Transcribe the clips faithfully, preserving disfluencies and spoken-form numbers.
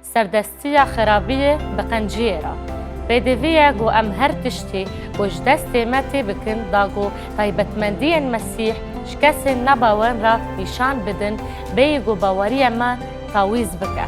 Serdestiya xerabiyê bi qenciyê re. Pêdivî ye ku em her tiştî ku ji destê me tê bikin, da ku taybetmendiyên Mesîh ji kesên nebawer re nîşan bidin, bêyî ku baweriya me tawîz bike.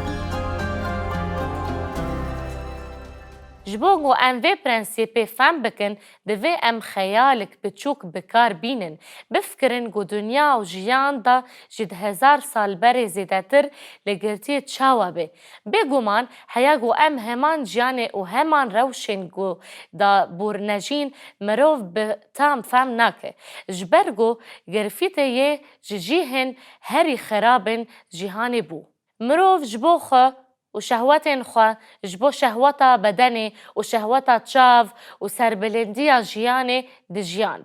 Ji bo ku em vê prensîpê fehm bikin, divê em xeyalek biçûk bi kar bînin. Bifikirin ku dinya û jiyan da ji du hezar sal berê zêdetir li girtiyê çawa bê. Bêguman heya ku em heman jiyanê û heman rewşên ku da bûrnejîn, mirov bi tam fehm nake. Ji ber ku girfîtê yê ji cihên herî xerabên cîhanê bû. Mirov ji bo xwe û şehwetên xwe, ji bo şehweta bedenê û şehweta çav û serbilindiya jiyanê dijiyan.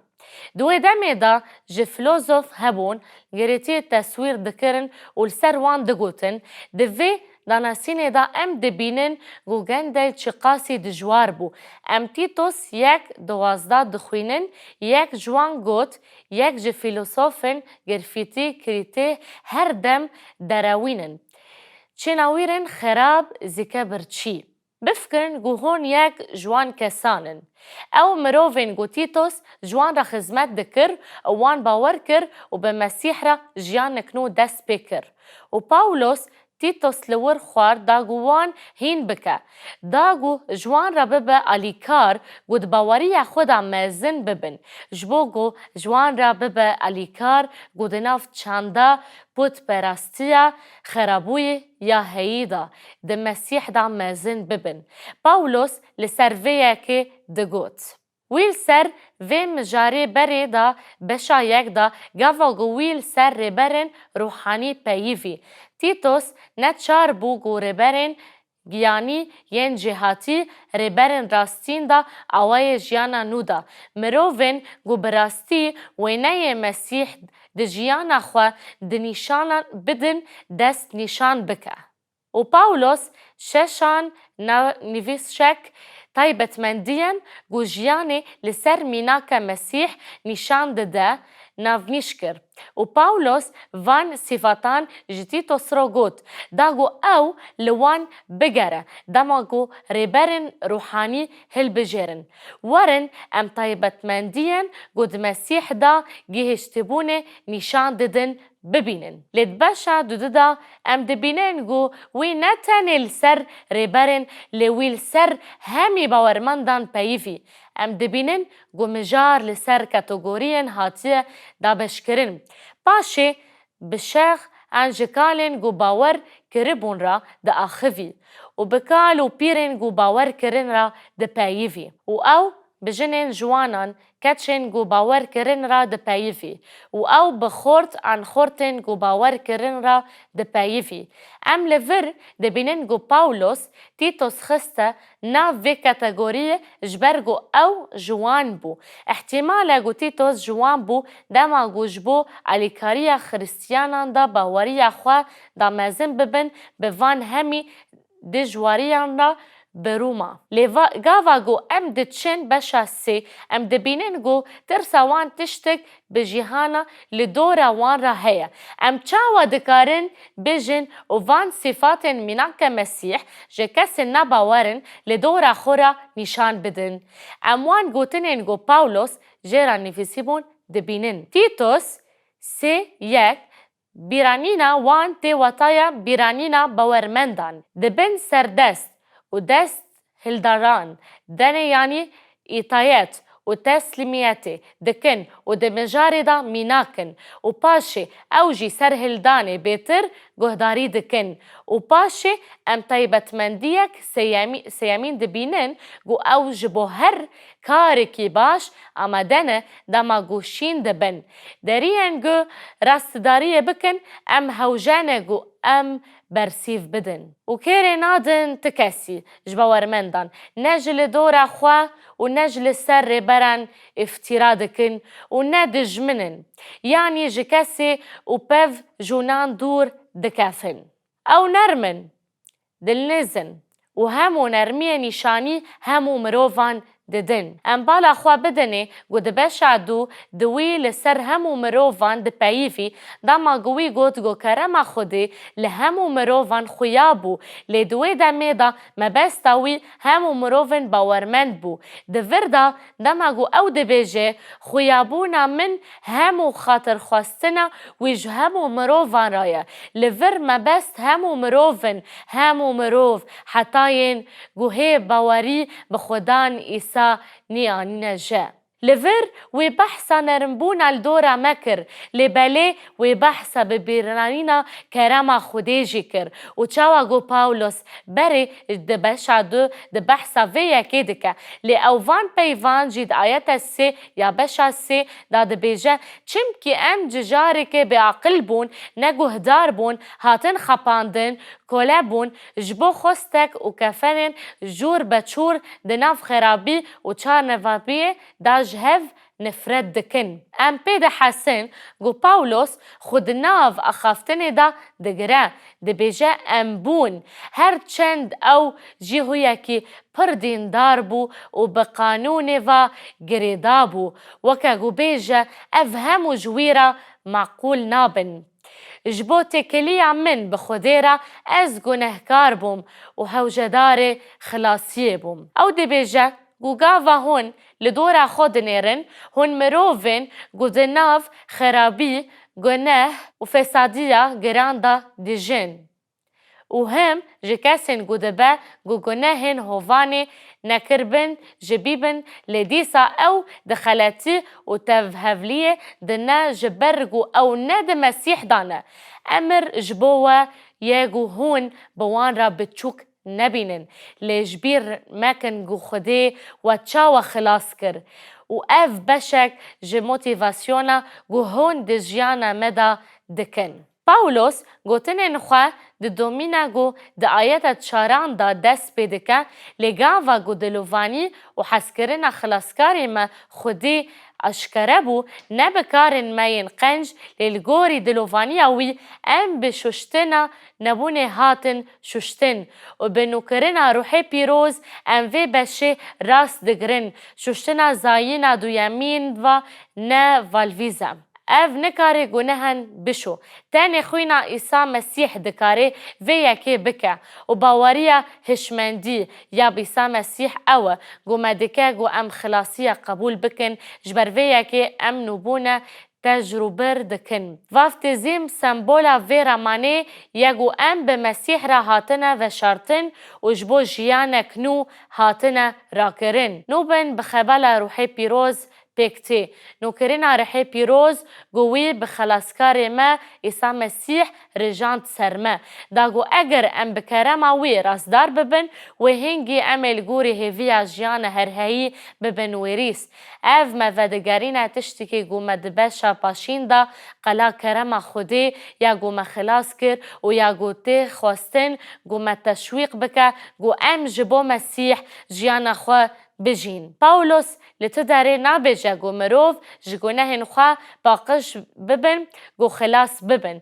Di wê demê de ji filozof hebûn, girêtiyê teswîr dikirin û li ser wan digotin, di vê danasînê de em dibînin ku Gendel çiqasî dijwar bû. Em Tîtos yek duwazdeh dixwînin, yek ji wan got, yek ji filozofên girfîtî, krîtê her dem derewînin. Çênawîrên xerab zîke birçî. Bifikirin ku hûn yek ji wan kesan in. Ew mirovên ku Tîtos ji wan re xizmet dikir û wan bawer kir û bi Mesîh re jiyanek nû dest pê kir. Û Pawlos Tîtos li wir xwar da ku wan hîn bike. Da ku ji wan re bibe alîkar ku di baweriya xwe de mezin bibin. Ji bo ku ji wan re bibe alîkar ku di nav çanda pûtperastiya xerabûyî ya heyî de di Mesîh de mezin bibin. Pawlos li ser vê yekê digot, Wî li ser vê mijarê berê de beşa yek de gava ku wî li ser rêberên ruhanî peyivî. Tîtos neçar bû ku rêberên giyanî yên cêhatî, rêberên rastîn de awayê jiyana nû de, mirovên ku bi rastî wêneyê Mesîh di jiyana xwe di nîşana bidin dest nîşan bike. Û Pawlos şeşan na-, nivîsşek taybetmendiyên ku jiyanê li ser mînaka Mesîh nîşan dide navnîş kir. Û Pawlos van sifatan ji Tîtos re got, da ku ew li wan bigere, dema ku rêberên ruhanî hilbijêrin. Werin em taybetmendiyên ku di Mesîh de gihiştibûnê nîşan didin bibînin. Lê di beşa dudu de em dibînin ku wî ne tenê li ser rêberên, lê wî li ser hemî bawermendan peyivî. Em dibînin ku mijar li ser kategoriyên hatiye dabeşkirin. Paşê bi şex an ji kalên ku bawer kiribûn re diaxivî û bi kal û pîrên ku bawer kirin re dipeyivî. Û ew bi jinên ciwanan, keçên ku bawer kirin re dipeyivî û ew bi xort an xortên ku bawer kirin re dipeyivî. Em li vir dibînin ku Pawlos Tîtos xiste nav vê kategoriyê ji ber ku ew ji wan bû. Îhtîmal e ku Tîtos ji wan bû dema ku ji bo alîkariya Xiristiyanan de baweriya xwe da mezin bibin, bi van hemî dijwariyan re birûma. Lê va-, gava ku em diçin beşa sê, em dibînin ku tirsa wan tiştek bi cîhana li dora wan re heye. Em çawa dikarin bijin û van sîfatên mînake Mesîh ji kesên nebawerin li dora xwe re nîşan bidin? Em wan gotinên ku Pawlos jê re nivîsîbûn dibînin. Tîtos sê yek, Bîranîna wan tê wataya bîranîna bawermendan. Dibin serdest û dest hildaran, denê yanî îtayet û teslîmiyetê dikin û di mijarê de mînak in û paşê ew jî serhildanê bêtir guhdarî dikin û paşê em taybetmendiyek sêyemî-, sêyemîn dibînin ku ew ji bo her karekî baş amade ne dema ku şîn dibin. Deriyên ku rastdariyê bikin, em hewce ne ku em bersîv bidin. Û kêrê nadin ti kesî ji bawermendan, ne ji li dora xwe û ne ji li ser rêberan îftîra dikin û ne dijmin in, yanî ji kesê û pev jûnan dûr dikefin. Ew nerm in, dilniz in û hemû nermiyê nîşanî hemû mirovan didin. Em bala xwe bidinê ku di beşa dû di wî li ser hemû mirovan dipeyivî, dema ku wî got ku kerema Xwedê li hemû mirovan xuya bû, lê di wê demê de mebesta wî hemû mirovên bawermend bû. Di vir de dema ku ew dibêje, xuyabûna min hemû xatirxwestina wî ji hemû mirovan re ye. Li vir mebest hemû mirov in, hemû mirov, heta yên ku hê bawerî bi Xudan Îsa nîyanîne je. Li vir wê behsa nerimbûna li dora me kir, lê belê wê behsa bibîranîna kerema Xwedê jî kir û çawa ku Pawlos berê di beşa du di behsa vê yekê dike, lê ew van peyvan jî di ayeta sê ya beşa sê de dibêje, çimkî em cijarêkê bêaqil bûn, neguhdar bûn, hatin xapandin, kole bûn, ji bo xwestek û kefenên jûr be çûr di nav xerabî û çarnevabiyê de ji hev nifret dikin. Em pê dihesin ku Pawlos xwe di nav axaftinê de digire, dibêje, em bûn, her çend ew jî huyekî pir dîndar bû û bi qanûnê ve girêda bû, weke ku bêje, ev hemû ji wî re maqûl nabin. Ji bo têkiliya min bi Xwedê re ez gunehkar bûm û hewcedarê xilasiyê bûm. Ew dibêje ku gava hûn li dora xwe dinêrin, hûn mirovên ku di nav xerabî, guneh û fesadiya giran de dijin. Û him ji kesên ku dibe ku gunehên hovanê nekiribin ji bî bin, lê dîsa ew di xeletî û tevhevliyê de ne ji ber ku ew ne di Mesîh de ne. Emir ji bo we ye ku hûn bi wan re biçûk nebînin, lê ji bîr mekin ku Xwedê we çawa xilas kir û ev beşek ji motîvasyona ku hûn di jiyana me de dikin. Pawlos gotinên xwe di domîna ku di ayeta çaran de dest pê dike, lê gava ku dilovanî û hezkirina Xilaskarê me Xwedê aşkere bû, ne bi karên me yên qenc, lê li gorî dilovaniya wî em bi şuştina nebûnê hatin şuştin û bi nûkirina Ruhê Pîroz em vê beşê rast digirin, şuştina zayîna duyemîn va ne valvîze. Ev nikare gunehan bişo. Tenê xwîna Îsa Mesîh dikare vê yekê bike û baweriya hişmendî ya bi Îsa Mesîh ew e, ku me dike ku em xilasiya qebûl bikin, ji ber vê yekê em nûbûne tecrûbir dikin. Vaftîzîm sembola vê ramanê ye ku em bi Mesîh re hatine veşartin û ji bo jiyanek nû hatine rakirin. Nûbin bi xebala Ruhê Pîroz pêk tê. Nûkirina Rihê Pîroz ku wî bi Xelaskarê me Îsa Mesîh rijand ser me. Da ku eger em bi kerema wî rastdar bibin, wê hingî em ê li gorî hêviya jiyana herheyî bibin wêrîs. Ev me vedigerîne tiştekî ku me di beşa paşîn de qela kerema Xwedê ya ku me xilas kir û ya ku tê xwestin ku me teşwîq bike ku em ji bo Mesîh jiyana xwe bijîn. Pawlos li tu derê nabêje ku mirov ji gunehên xwe paqij bibin ku xilas bibin.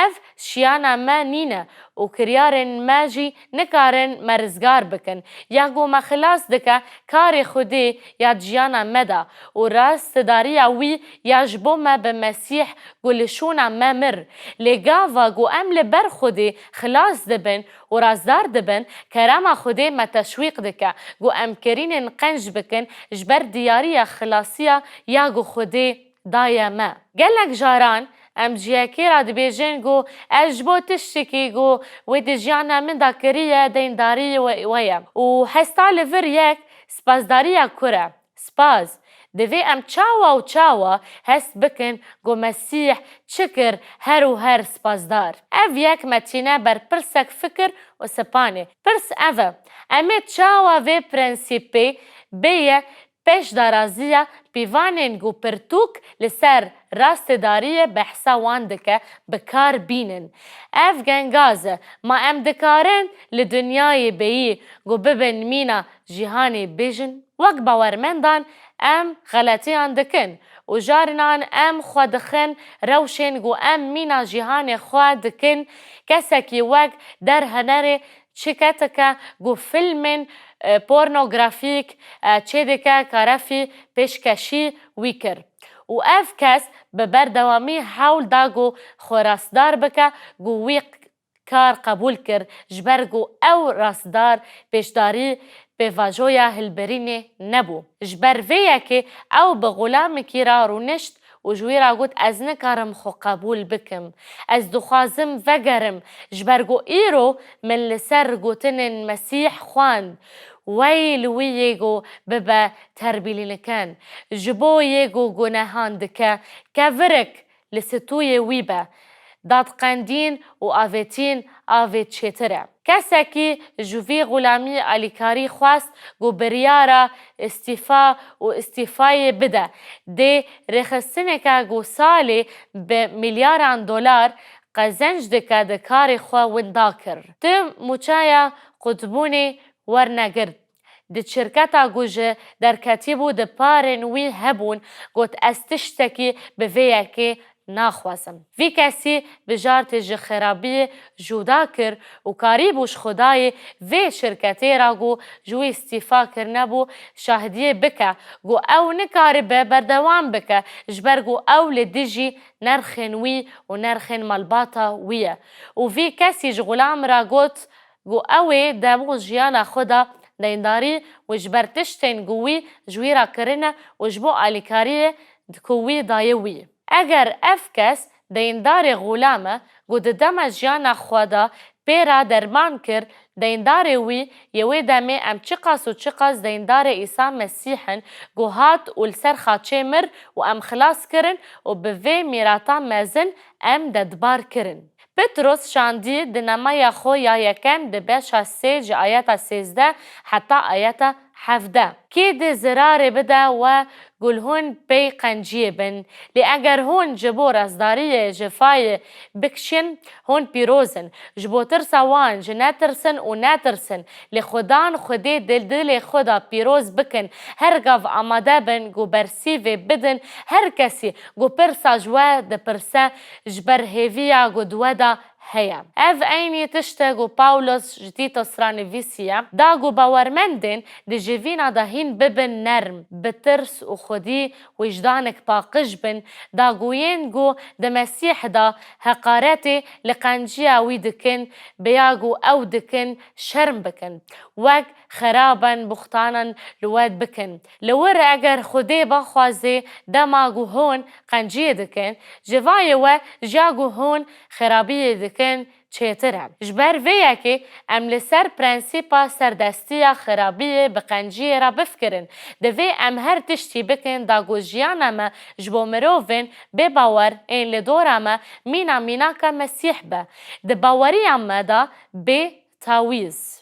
Ev şiyana me nîne û kiryarên me jî nikarin me rizgar bikin. Ya ku me xilas dike karê Xwedê ya di jiyana me de û rastedariya wî ya ji bo me bi Mesîh ku li şûna me mir. Lê gava ku em li ber Xwedê xilas dibin, û razdar dibin, kerema Xwedê me teşwîq dike ku em kirînên qenc bikin ji ber diyariya xilasiya ya ku Xwedê daye me. Gelek caran em ji yekê re dibêjin ku ez ji bo tiştekî ku wê di jiyana min de kiriye, deyndarî we, we ye. Û hesta li vir yek spasdariya kur e. Spas. Divê em çawa û çawa hest bikin ku Mesîh çi kir her û her spasdar? Ev yek me tîne ber pirsek fikir û sepanê. Pirs ev e, em ê çawa vê prensîpê bêye pêşdaraziya pîvanên ku pirtûk li ser rastêdariyê behsa wan dike, bi kar bînin? Ev gengaz e, ma em dikarin li dinyayê bêyî ku bibin mîna cîhanê bêjin? Wek bawermendan em xeletiyan dikin û carinan em xwe dixin rewşên ku em mîna cîhanê xwe dikin, kesekî wek derhenerê Şirketeke ku fîlmên, e, pornografîk, e, çêdike karefî pêşkêşî wî kir û ev kes bi berdewamî hewl da ku xwe rastdar bike ku wî kar qebûl kir, ji ber ku ew rastdar pêşdarî pêvajoya hilberînê nebû. Ji ber vê yekê ew bi xulamekî re rûnişt û ji wî re got, "Ez nikarim xwe qebûl bikim. Ez dixwazim vegerim, ji ber ku îro min li ser gotinên Mesîh xwend. Wey li wî yê ku bibe terbîlîniken, ji bo yê ku gunehan dike, kevirik li stûyê wî be. Dadqendîn û avêtîn avê çêtir e." Kesekî ji vî xulamî alîkarî xwest ku biryara îstîfa û îstîfayê bide. Dê rêxistineke ku salê bi milyaran dolar qezenc dike di karê xwe winda kir. Tu mûçeya qutbûnê wernegirt. Di şirketa ku ji derketî bû, di parên wî hebûn, got, "Ez tiştekî bi vê yekê naxwazim." Vî kesî bijartê ji xerabiyê cuda kir û karîbû ji xwedayê vê şirketê re ku ji wî îstîfa kirine bû şahdiyê bike ku ew nikaribe berdewam bike, ji ber ku ew li dijî nerxên wî û nerxên malbata wî ye. Û vî kesî ji xulam re got, ku ew ê demo jiyana xwe da deyndarî û ji ber tiştên ku wî ji wî re kirine û ji bo alîkariyê ku wî daye wî. Eger ev kes deyndarê xulam e ku di dema jiyana xwe de pê re derman kir, deyndarê wî yê wê demê em çiqas û çiqas deyndarê Îsa Mesîh in ku hat û li ser xaçê mir û em xilas kirin û bi vê mîrata mezin em dedbar kirin. Petros şandî di nameya xwe ya yekem di beşa sê ji ayeta sêzdeh heta ayeta hevdeh. Kê dê zirarê bide we ku li hûn pey qenciyê bin. Lê eger hûn ji bo rastdariyê cefayê bikişin, hûn pîroz in. Ji bo tirsa wan ji netirsin û netirsin. Lê Xudan Xwedê di dilê xwe de pîroz bikin. Her gav amade bin ku bersîvê bidin her kesî ku pirsa ji we dipirse, ji ber hêviya ku di we de heye. Ev eynî tişt e ku Pawlos ji Tîtos re nivîsiye, da ku bawermendên di civîna de hîn bibin nerm, bi tirs û xwedî wijdanek paqij bin, da ku yên ku di Mesîh de heqaretê li qenciya wî dikin, bi ya ku ew dikin şerm bikin, wek xeraben buxtanan li we bikin. Li wir eger Xwedê bixwaze dema ku hûn qenciyê dikin, cevayê we ji ya ku hûn xerabiyê dikin çêtir e. Ji ber vê yekê em li ser prensîpa serdestiya xerabiyê bi qenciyê re bifikirin. Divê em her tiştî bikin da ku jiyana me ji bo mirovên bêbawer ên li dora me mîna mînaka Mesîh be. Di baweriya me de bê tawîz.